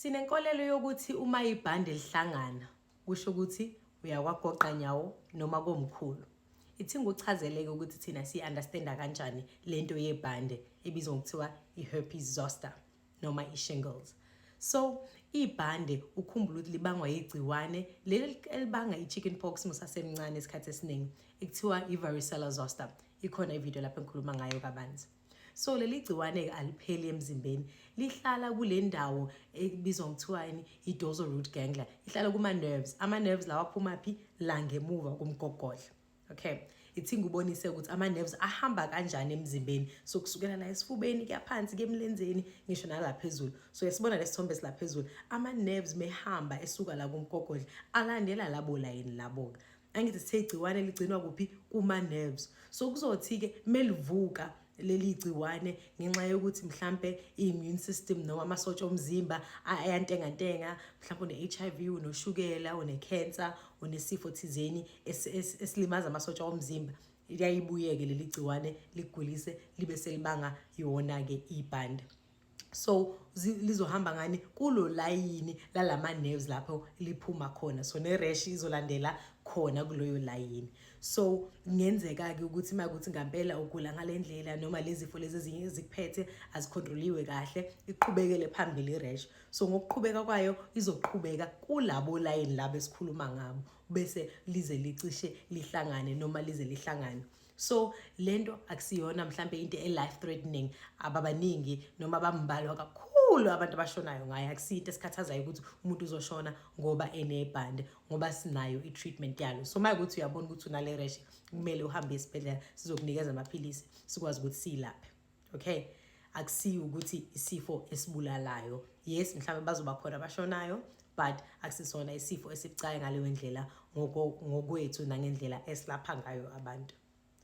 Sinenkolelo yokuthi uma ibhande lihlangana, kusho ukuthi uyakwagoqa nyawo noma komkhulu. Ithi ngikuchazeleke ukuthi thina siyi-understanda kanjani lento yebhande ebizwa ngokuthiwa i-herpes zoster noma i-shingles. So ibhande, ukhumbule ukuthi libangwa igciwane leli elibanga i-chicken pox musasemncane isikhathi esiningi, ekuthiwa i-varicella zoster. Ikhona ividiyo lapho engikhuluma ngayo kabanzi. So leli gciwane-ke alipheli emzimbeni, lihlala kule ndawo ebizwa ngokuthiwa yini? I-dorsal root ganglia. Ihlala kuma-nerves. Ama-nerves lawa aphuma phi? La ngemuva komgogodla. Okay, ithi ngubonise ukuthi ama-nerves ahamba kanjani emzimbeni. So kusukela la esifubeni kuya phansi, kuya emlenzeni, ngisho nala phezulu. So yasibona lesithombe sila phezulu, ama-nerves mehamba esuka la kumgogodla alandela labo layini labo-ke. Angithi sithe igciwane ligcinwa kuphi? Kuma-nerves. So kuzothi-ke melivuka leli gciwane, ngenxa yokuthi mhlampe i-immune system noma amasotsha omzimba ayantengantenga, mhlampe une-HIV, unoshukela, une-cancer, unesifo thizeni esilimaza amasotsha omzimba, liyayibuyeke leli gciwane ligulise, libe selibanga yona-ke ibhande. So lizohamba ngani? Kulo layini lalama nerves lapho liphuma khona. So ne-rash izolandela khona kuloyo layini. So kungenzeka-ke ukuthi uma kuthi ngampela ugula ngale ndlela noma lezi zifo lezi ezinye ezikuphethe azikhontroliwe kahle, iqhubekele phambili i-rash. So ngokuqhubeka kwayo izoqhubeka kulabo layini labo esikhuluma ngabo, bese lize licishe lihlangane noma lize lihlangane. So lento akusiyona mhlambe into e-life threatening. Ababaningi noma bambalwa kakhulu abantu abashonayo ngayo. Akusiyinto esikhathazayo ukuthi umuntu uzoshona ngoba enebhande, ngoba sinayo i-treatment yalo. So uma ukuthi uyabona ukuthi unale rash, kumele uhambe esibhedlela, sizokunikeza amaphilisi, sikwazi ukuthi siyilaphe. Okay, akusiyo ukuthi isifo esibulalayo. Yes, mhlawumbe bazoba khona abashonayo, but akusisona isifo esibucayi ngaleyo ndlela ngokwethu nangendlela esilapha ngayo abantu.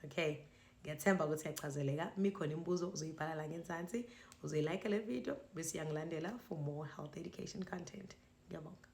Okay, ngiyathemba ukuthi iyachazeleka. Mikhona imibuzo, uzoyibhala la ngenzansi, uzoyilike le video bese uyangilandela for more health education content. Ngiyabonga.